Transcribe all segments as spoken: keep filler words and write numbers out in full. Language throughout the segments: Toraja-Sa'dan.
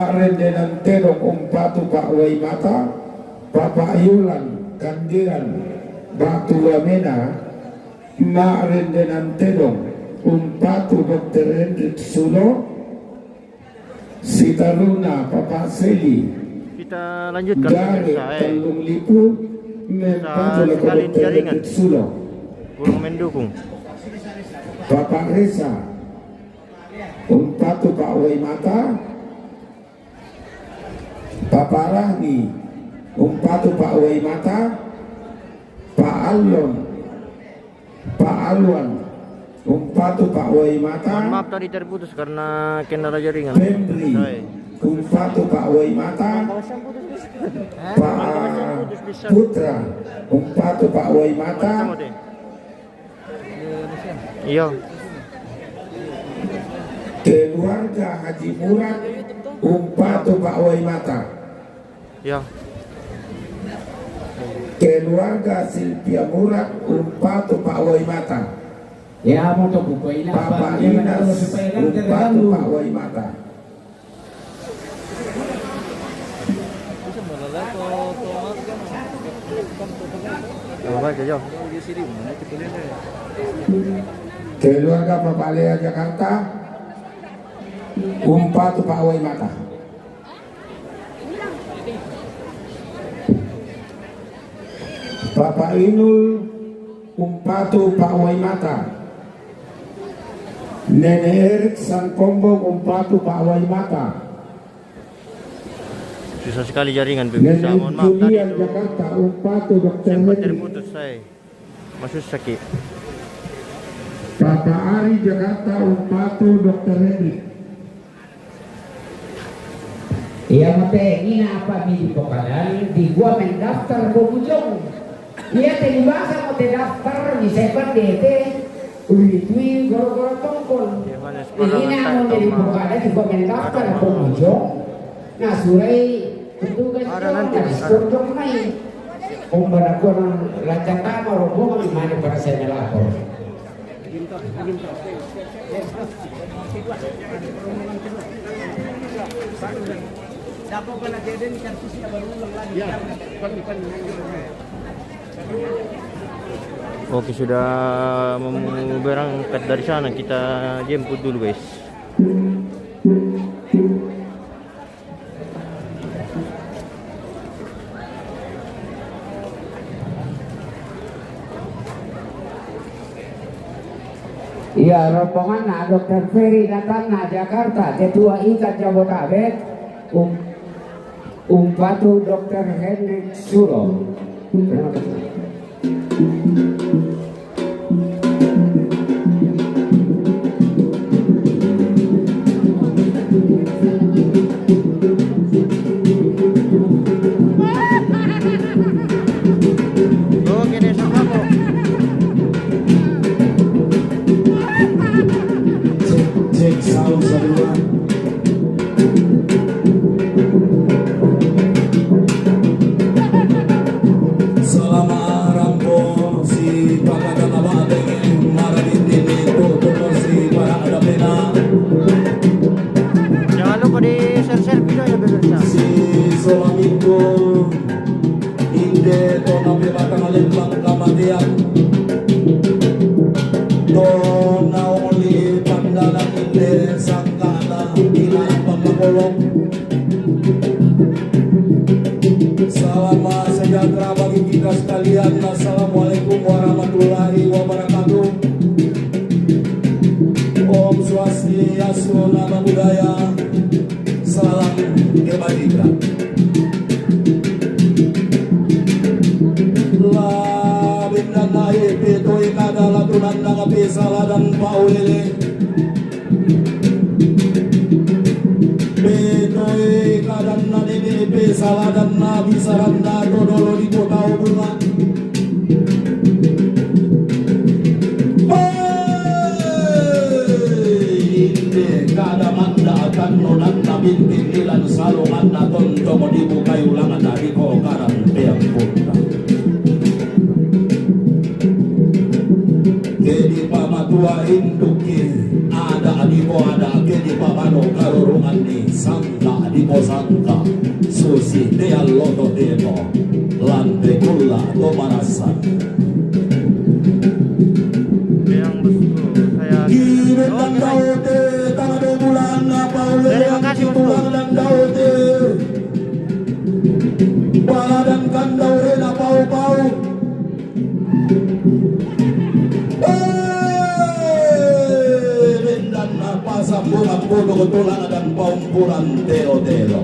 Ma'rendenan tedong umpatu pa'uway mata, Papa Yolan Kandiran Batu Wamena, ma'rendenan tedong umpatu Dokter Hendrik Sulo, si taruna Papa Seli, Kita lanjutkan dari pemirsa, eh. Tellung Lipu, mempatu sekali Dokter jaringan. Hendrik Sulo. Kurang mendukung. Papa Resa, umpatu pa'uway mata, Papa Rahmi, umpatu pa'uway mata, Pak Alwan, Pak Alwan, umpatu pa'uway mata. Mohon maaf tadi terputus karena kendala jaringan. Pemri, umpatu pa'uway mata, Pak Putra, umpatu pa'uway mata. Iya. Keluarga Haji Murad, umpatu pa'uway mata. Iya. Keluarga Silvia Murad, umpatu pa'uway mata. Ya, mau to buku ini apa? Papa Inas, umpatu pa'uway mata. Keluarga Papa Lea Jakarta, umpatu pa'uway mata. Papa Inul, umpatu pa'uway mata. Nene Erik Sangkombong, umpatu pa'uway mata. Susah sekali jaringan, pemirsa. Mohon maaf tadi itu Jakarta, umpatu Dokter sempat Hendrik. Terputus saya. Masuk sakit. Papa Ari Jakarta, umpatu Dokter Hendrik. Iya, mate, ina apa mi di pokadan, di gua mendaftar Bogujong. Iya, te di basa mo te daftar, mi sepan dete, uli tui goro-goro tongkol. Ina mo te di pokadan, di gua mendaftar Bogujong. Nah, surai petugas ada nanti, ada. Diskor dong mai. Om bana gua nang lacatama rombongan, mana para saya melapor. Oke, sudah mem-, berangkat dari sana, kita jemput dulu, guys. Iya, rombonganna Dokter Ferry datangna Jakarta, Ketua Ikat Jabotabek, um-, umpatu Dokter Hendrik Sulo. Terima kasih. Oke deh, sapa po? Cek, cek, sound, satu, dua. Salama rampo si pakadang abang adeng mara dinding itu tuno si para ada pena. Jangan lupa di share-share videonya, pemirsa. Si suamiku inde tona pe batang lembang kamatian. Tona oli pandanan inde sangkana ina pamakolong. Salam sejahtera bagi kita sekalian. Assalamualaikum warahmatullahi wabarakatuh. Om Swastiastu, Namo Buddhaya. Salam kebajikan. La bendana e pe toi kada la tunanna ka pe saladan paulele. Betoe kadanna nene pe saladanna bisaranna to dolo di kota Bunga. Inde kada manda akan nonanna binting ilan salonganna tontong dibukai ulangan dari kokaran peang punta. Jadi pamatua induki ada di Ada ke di pamano karurungan ni sangka di posangka, susi te allo to temo, lante kulla to marasa. Yang bosku, saya Kibe dan daute, tangga do bulan apa uleng tulang dan daute. Pala dan kandau rena pau-pau. Eh, lendan apa sambungan bodo ketulang dan paumpulan telo-telo.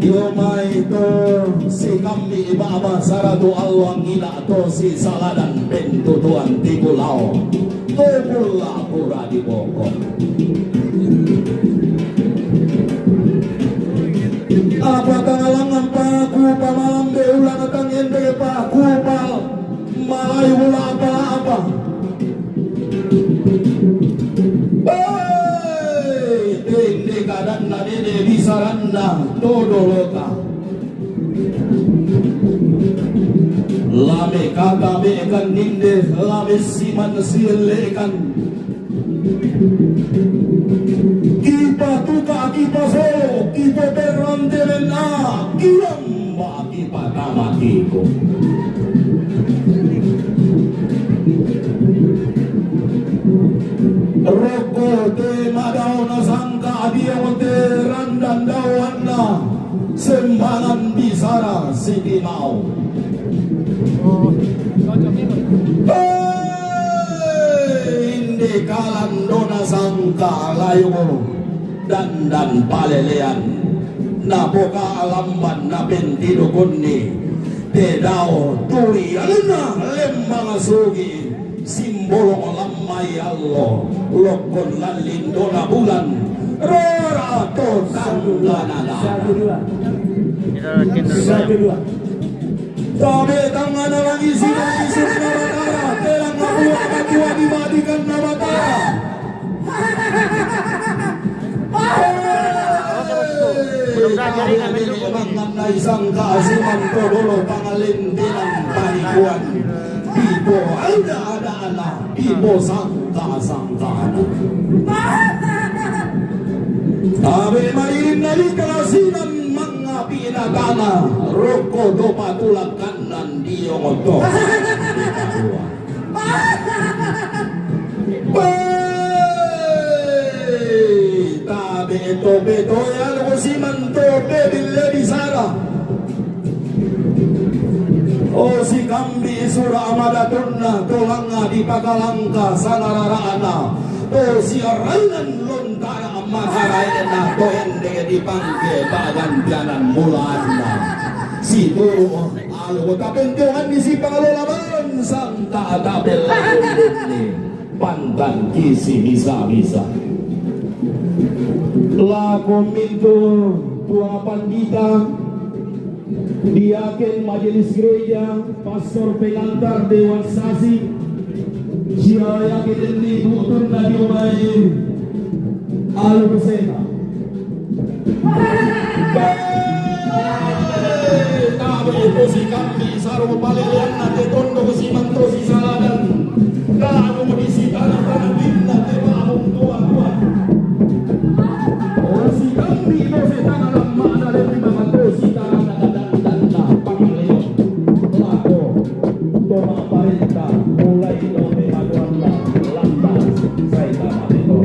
Dio mai to si kambi baba saratu alwang ina to si saladan pentutuan tikulao. Topul lapura di bokok. Apa tangalangan paku pamalambe ulang tangende paku pal malai ula apa-apa. Hei, tende kadanna nene bisaranna todolota. Lame kata mekan ninde, lame siman sielekan. Kipa tuka, kipa solo, kipa perante mena, kiamba, kipa tamatiku. Roko te madao na sangka dia te randan daoanna. Sembangan bisara siti mau. Hei, inde kalandona sangka layumu dandan palelean. Napoka alamban napentidu kunni. Tedao turi alena lembang sugi. Simbolo lammai allo, lokkon lallindona bulan, rara to tangga nada. Tabe tangana langi sina isuk na batara, telang na buah katua dimatikan na batara. Mudah-mudahan jadi kami dukung ini. Mangan na isang kaasiman to dolo pangalindinan panikuan. Pipo ada-ada anak, pipo sangka-sangka anak. Abe maririn nari kalasinan mangapi na tanah, roko dopa tulak kanan diong oto. Hei, tabe tope toya lo siman tope bille bisara. O si kambi sura amadatunna tolangna dipakalangka sanararana. O si arangan lontara makaraena to ende dipangke pagantianan mulaanna. Si turu Algo tapentiongan ni si pangalola bansang ta tapella ni pantan kisi bisa-bisa. Lako mintu tua pandita, diaken majelis gereja, pastor pengantar dewan sasi, sia yaken ni butunna diomai alu besena. Tabe ko si kambi sarung paleleanna te tondok si manto si saladan. Tamu di si tanah tanah dinna te pamung tua tua. O si kambi mo se tanah lamma na le manto si tanah tanah dan dan pangaleo. Lako. Toma parenta mulai tome maduanna lantas sai tama teko.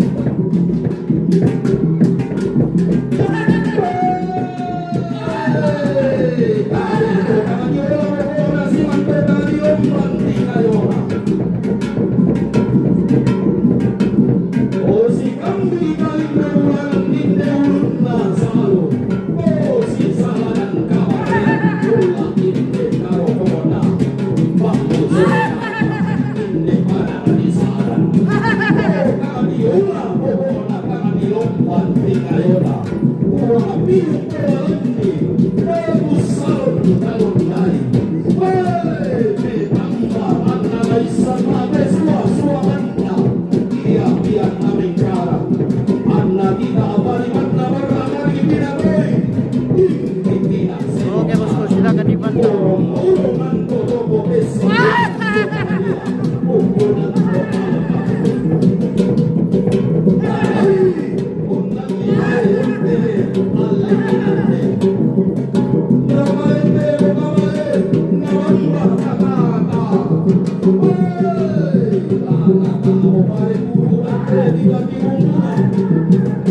Oke, bosku, silakan dibantu. Mantap, mantap.